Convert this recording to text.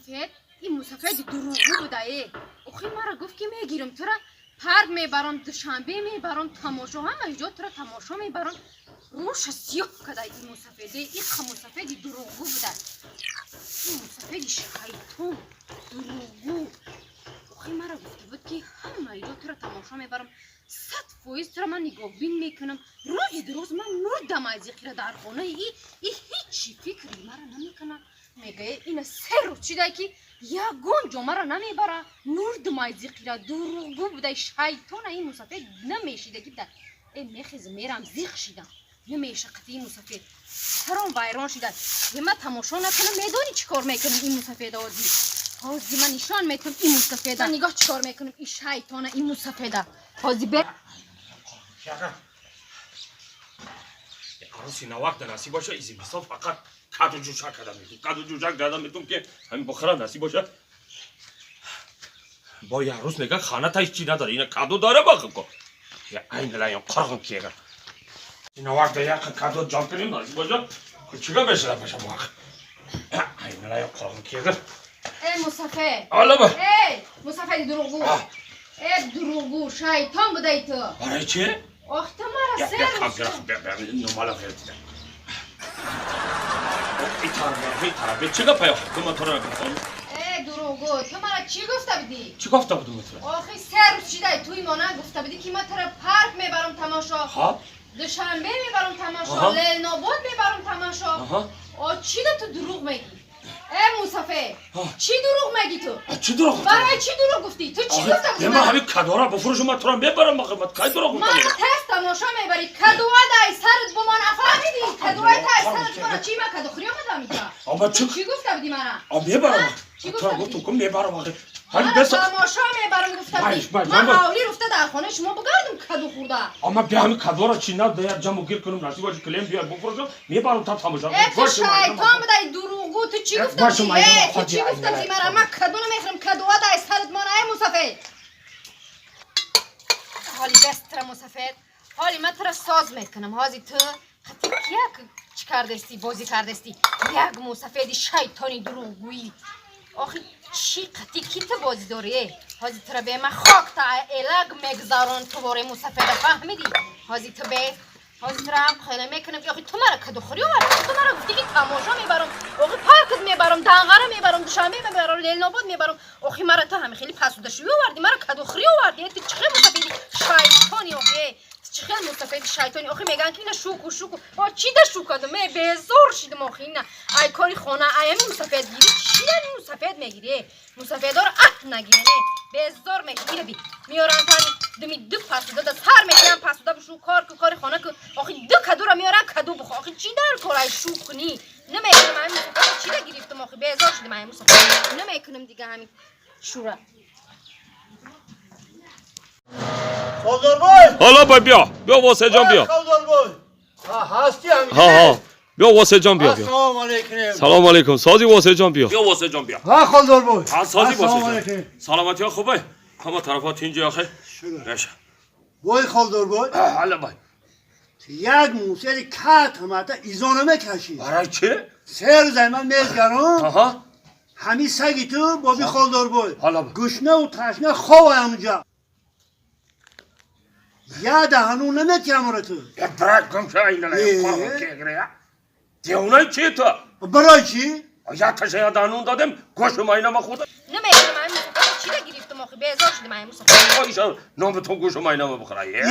Мусафед, ин мусафеди дурӯғгӯ буда е. Охи мара гуфт, ки мегирам тура, парк мебарам, Душанбе мебарам, тамошо, ҳама ҷо тура тамошо мебарам. Рӯша сиёҳ када ин мусафеде. Иқа мусафеди дурӯғгӯ буда, ин мусафеди шайтон дурӯғгӯ. Охи мара гуфта буд, ки ҳама ҷо тура тамошо мебарам, 100% тура ман нигоҳбин мекунам. Рӯзи дуруз ман мурдам аз иқира дар хонаи и ҳичи фикри мара намекунад. Мегӯя, ина 3 рӯз шида, ки ягон ҷо мара намебара. Мурдум аз иқира. Дурӯғгӯ будай, шайтона ин мусафед, намешидаги буда. Э, мехезм, мерам, зиқ шидам, намеша қатъи мусафед, саром вайрон шида. Е, ма тамошо накунам, медонӣ чӣ кор мекунам ин мусафеда? Ҳозир, ҳозир ман нишон метам ин мусафеда. Нигоҳ, чӣ кор мекунам ин шайтона, ин мусафеда ҳозир бе. Яга. Аруси навак да насиб боша, и зимистон фақат каду ҷӯшак када метум. Каду ҷӯшак када метум, ки ҳамин бохара насиб боша. Бо як рӯз меган, хана та ҳеч чи надора. Ина каду дора бахы ко. Я айнала ян қорғын кига. Навак да як каду ҷам кунем, насиб боша. Чига бешара баша бах. Айнала ян қорғын кига. Э, мусафед! Ала ба. Э, мусафеди дурӯғгӯ! Э, дурӯғгӯ, шайтон будай ту! Барои чи? Ох, ту мара Я се я рӯз кампира нумала фертида. И тараф, и тараф. Чига пая? Ту ма тура гуфтам. Э, дурӯғгӯ, ту мара чӣ гуфта будӣ? Чӣ гуфта будум тура? Охи 3 рӯз шидай, туи мона гуфта будӣ, ки ма тура парк мебарам тамошо, Душанбе мебарам тамошо, Ленобод мебарам тамошо. О, чӣ да ту дурӯғ мегӣ? Э, мусафед, чӣ дурӯғ мегӣ ту? Чӣ дурӯғ гуфтам? Барои чӣ дурӯғ гуфтӣ? Ту чӣ гуфта будӣ? Ма ҳамин кадора бифурӯшум, ман тура мебарам, ман кай дурӯғ гуфтам? Мара тез тамошо мебарӣ, кадуа дай сарат бумон, афаҳмидӣ? Кадуа тай сарат бумон. Чӣ, ма кадухӯрӣ омадам инҷа? Ама чӣ? Чӣ гуфта будӣ мара? А, мебарам. Чӣ Тура гуфта гуфтум, будӣ? ку мебарам охи. Ҳали Мара беса. тамошо мебарам гуфта Майш, будӣ. майш, Ман майш. ҳавлӣ руфта дар хонаи шумо бигардум каду хӯрда. Ама бия, ҳамин кадора чӣ на да ҷаму гир кунум, насиб боша, клиент биёр, бифурӯшам, мебарам та тамошо. Э, ту шайтон будай, дурӯғгӯ, ту чӣ гуфта Бошум, будӣ? майдон, Э, ту хоҷи, чӣ гуфта будӣ айнала. мара? Ман каду намехӯрам, кадуа дай сарат мон, ай мусафед. Ҳоли даст тра, мусафед. Ҳоли ман тура соз мекунам. Ҳози ту хати як чӣ кардести, бозӣ кардести. Як мусафеди шайтони дурӯғгӯӣ. Охи чӣ қати ки ту бозӣ дорӣ? Э? Ҳози тура бе ман хок та элак мегзарон ту вори мусафеда, фаҳмидӣ? Ҳози ту бе, ҳозир тура ҳам хеле мекунам, ки охи ту мара кадухӯрӣ овардӣ. Ту мара гуфтӣ, ки тамошо мебарам, охи паркат мебарам, Данғара мебарам, Душанбе мебарам, Ленобод мебарам. Охи мара ту ҳами хеле пасудашӯӣ овардӣ, мара кадухӯрӣ овардӣ. Э, ту чӣ хел мусафеди шайтони охи? Э, ту чӣ хел мусафеди шайтони охи? Мегӯянд, ки ина шуку шуку. О, чӣ да шукадум? Э, безор шидам охи, ина ай кори хона, ай ҳами мусафедгирӣ. Чӣ ами мусафед мегирӣ? Э, мусафедоро аҳ нагирен. Э, безор меши. Ира би, меоранд тани думи ду пасуда да сар мекунам, пасуда бишу, кор ку, кори хона ку. Охи ду кадура меорам, каду бихо. Охи чӣ дар кор ай шу кунӣ? Намекунам ҳами мусафеда. Чӣ да гирифтам охи? Безор шудам ай мусафед, намекунам дига ҳами шура. Холдорбой! Ҳала ба, биё, биё, Восеҷон, биё. Холдорбой! Ҳа, ҳасти ҳамин? Ҳа, ҳа, биё, Восеҷон, биё, биё. Ассалому алайкум. Салом алейкум. Сози, Восеҷон, биё, биё, Восеҷон, биё. Ҳа, Холдорбой. Ҳа, сози. Ассалому Восеҷон. алайкум. Саломатиҳо хубе, ҳама тарафа тинҷи охе. Наша. Бой, Холдорбой, ҳала бай. як мусери кат ҳамата изо намекашӣ. Барои чӣ? 3 рӯз ай ман мезгарам, ҳамин саги ту боби Холдорбой. Ҳала ба. Гушнаву ташна хова ҳамунҷа. Я даҳану наметиҳам ора ту. Я брат, гум ша, айнала. Е. Девонаи чи ту? Барои чӣ? Я таша я даҳанун додем, гӯшу майнама хӯрда. Намекунам ҳами мусафеда. Чӣ да гирифтам охи? Безор шудам ай мусафед. Оиша, номатон гӯшу майнама бихӯра. Е.